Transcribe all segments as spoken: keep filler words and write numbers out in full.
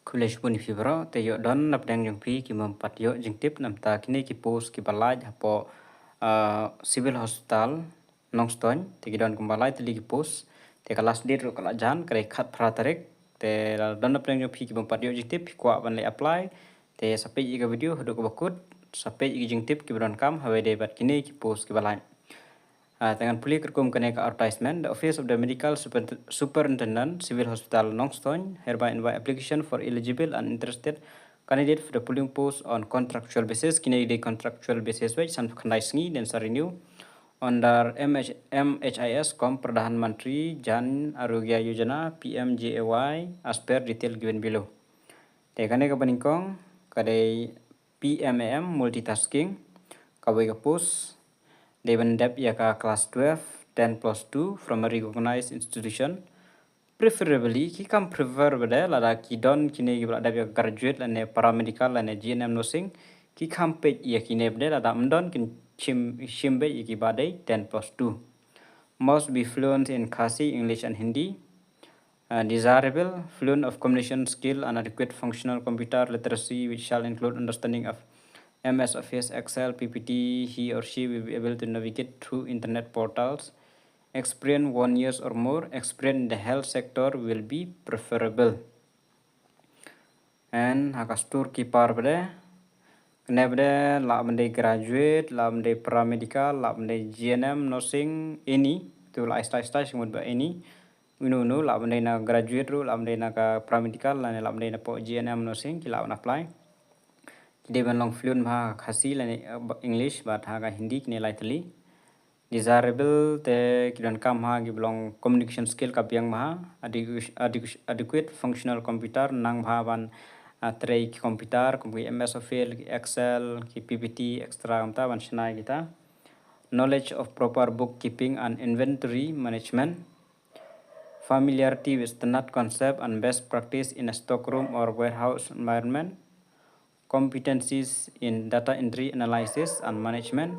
Khublei shibun ïa phi baroh, te ïoh don na pdeng jong phi ki mem pat ïoh jingtip namar ta kine ki post kiba lait hapoh, ah, Civil Hospital Nongstoiñ, te ki don kumba lai tylli ki post, te ka last date ruh ka la jan, ka dei khatphra tarik, te lada don na pdeng jong phi ki mem pat ïoh jingtip, phi kwah ban leit apply, te sa peit ïa ka video haduh kaba kut, sa peit ïa ki jingtip kiba donkam, ha kaba ïadei bad kine ki post kiba lait. Ah, te ngan pule katkum kane ka advertisement. The Office of the Medical Super-, Superintendent, Civil Hospital Nongstoiñ, hereby invite application for eligible and interested candidate for the following post on contractual basis. Kine dei contractual basis wei, sanphew khyndai sngi, then sa renew. Under M H, M H I S cum Pradhan Mantri Jan Arogya Yojana, P M J A Y, as per detail given below. Te kane kaba nyngkong, ka dei P M A M, multitasking, kawei ka post, dei ban dep ïa ka class twelve, ten plus two, from a recognized institution. Preferably, ki kham prefer bad lada ki don kine kiba la dep ïa ka graduate lane paramedical lane G N M nursing, ki kham peit ïa kine bad lada ym don kin shim, shim beit ïa kiba dei ten plus two. Must be fluent in Khasi, English and Hindi. Uh, desirable, fluent of communication skill and adequate functional computer literacy, which shall include understanding of M S Office, Excel, P P T. He or she will be able to navigate through internet portals. Experience one years or more. Experience in the health sector will be preferable. And ha ka storekeeper bad, kane bad lah ban dei graduate, lah ban dei paramedical, lah ban dei G N M nursing, any, tu lah ai stai stai sngewbha any. Uno uno, lah ban dei na graduate ruh, lah ban dei na ka paramedical, lane lah ban dei na poh G N M nursing, ki lah ban apply. Ki dei ban long fluent bha ha ka Khasi lane, eh, English bad ha ka Hindi, kine lai tylli. Desirable te ki donkam ha kiba long communication skill ka biang bha, adequ-, adequ-, adequate functional computer, nang bha ban, ah, trei ki computer, kum ki M S Office, ki Excel, ki P P T, et cetera, kumta ban shna ïa kita. Knowledge of proper bookkeeping and inventory management. Familiarity with standard concept and best practice in a stockroom or warehouse environment. Competencies in data entry analysis and management.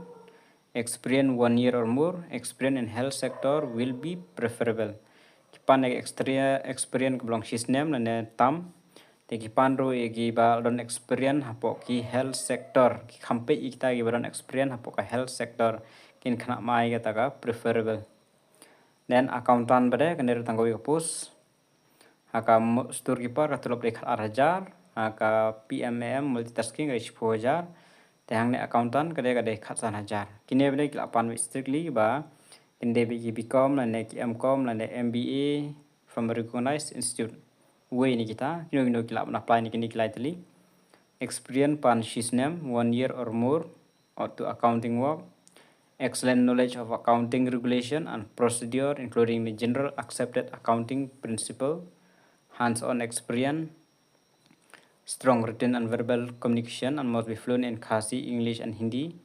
Experience one year or more. Experience in health sector will be preferable. Ki pan ïa ka extria-, experience kaba long shisnem lane tam. Te ki pan ruh ïa kiba don experience hapoh ki health sector. Ki kham peit ïa kita kiba don experience hapoh ka health sector. Kin khynnah mai kata ka preferable. Then accountant bad, kane ruh tang kawei ka post. Ha ka mo-, storekeeper ka tulop dei khat ar hajar, ha ka P M A M multitasking ka dei shiphew hajar. Te hangne accountant ka dei, ka dei khat san hajar. Kine bad ki lah pan beit strictly ba kin dei beit ki B Com lane ki M Com lane M B A from a recognized institute. Wei na kita, kino kino ki lah ban apply na kine ki lai tylli. Experience pan shisnem, one year or more, or to accounting work. Excellent knowledge of accounting regulation and procedure, including the general accepted accounting principle. Hands-on experience. Strong written and verbal communication and must be fluent in Khasi, English and Hindi.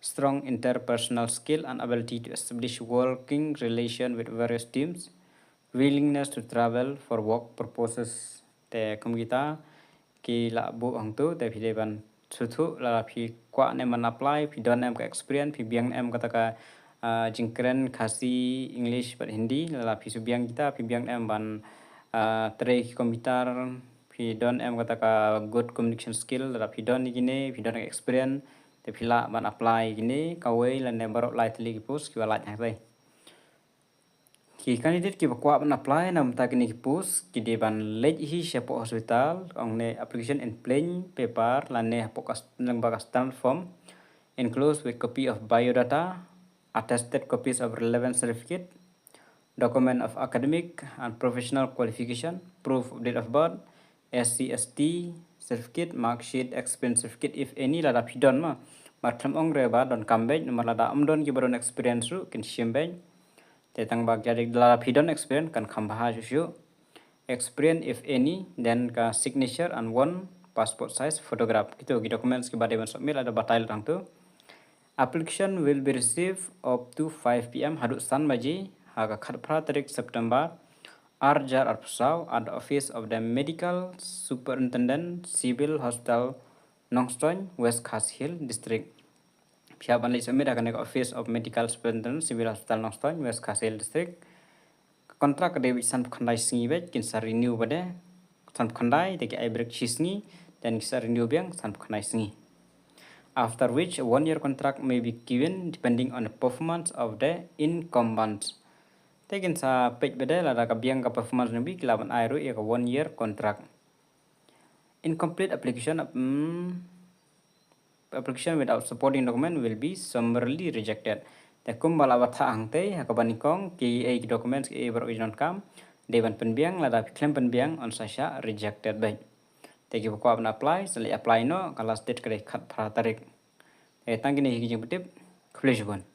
Strong interpersonal skill and ability to establish working relation with various teams. Willingness to travel for work purposes. Te kum kita ki lah buh hangtu, te phi dei ban sngewthuh lada phi kwah ne em ban apply, phi don em ka experience, phi biang em kata ka, ah, jingkren Khasi, English bad Hindi, lada phi shu biang kita, phi biang em ban, ah, trei ki computer, phi don em kata ka good communication skill, lada phi don ïa kine, phi don ka experience, te phi lah ban apply ïa kine, kawei lane baroh lai tylli ki post kiba lait hangne. Ki candidate kiba kwah ban apply na bynta kine ki post, ki dei ban leit hi shapoh hospital, ong ne application in plain paper, lane hapoh ka st-, lyngba ka standard form, enclosed with copy of biodata, attested copies of relevant certificate, document of academic and professional qualification, proof of date of birth, S C S T certificate, mark sheet, experience certificate, if any, lada phi don ma. Mar khlem ong re ba donkam beit, namar lada ym don kiba don experience ruh, kin shim beit. Te tang ba ki lada phi don experience, kan kham bha shuh shuh. Experience, if any, then ka signature and one passport size photograph. Kito ki documents kiba dei ban submit lada batai lut hangtu. Application will be received up to five P M, haduh san baje, ha ka khatphra tarik September, ar hajar arphew saw, at the office of the Medical Superintendent, Civil Hospital, Nongstoiñ, West Khasi Hills District. Phi hap ban leit submit ha kane ka Office of Medical Superintendent, Civil Hospital, Nongstoiñ, West Khasi Hills District. Ka contract ka dei beit sanphew khyndai sngi beit, kin sa renew bad. Ka sanphew khyndai, te ki ai break shi sngi, then ki sa renew biang sanphew khyndai sngi. After which, a one year contract may be given depending on the performance of the incumbents. Te kin sa peit bad lada ka biang ka performance nongbi ki lah ban ai ruh ïa ka one year contract. Incomplete application, mm, application without supporting document will be summarily rejected. Te kumba la batai hangtei ha kaba nyngkong, kiei ki documents kiei baroh ki jong ka kam, dei ban pynbiang, lada phi khlem pynbiang yn sa shah rejected beit. Te kiba kwah ban apply, sa leit apply noh, ka last date ka dei khatphra tarik. Te tang kine hi ki jingpyntip, khublei shibun.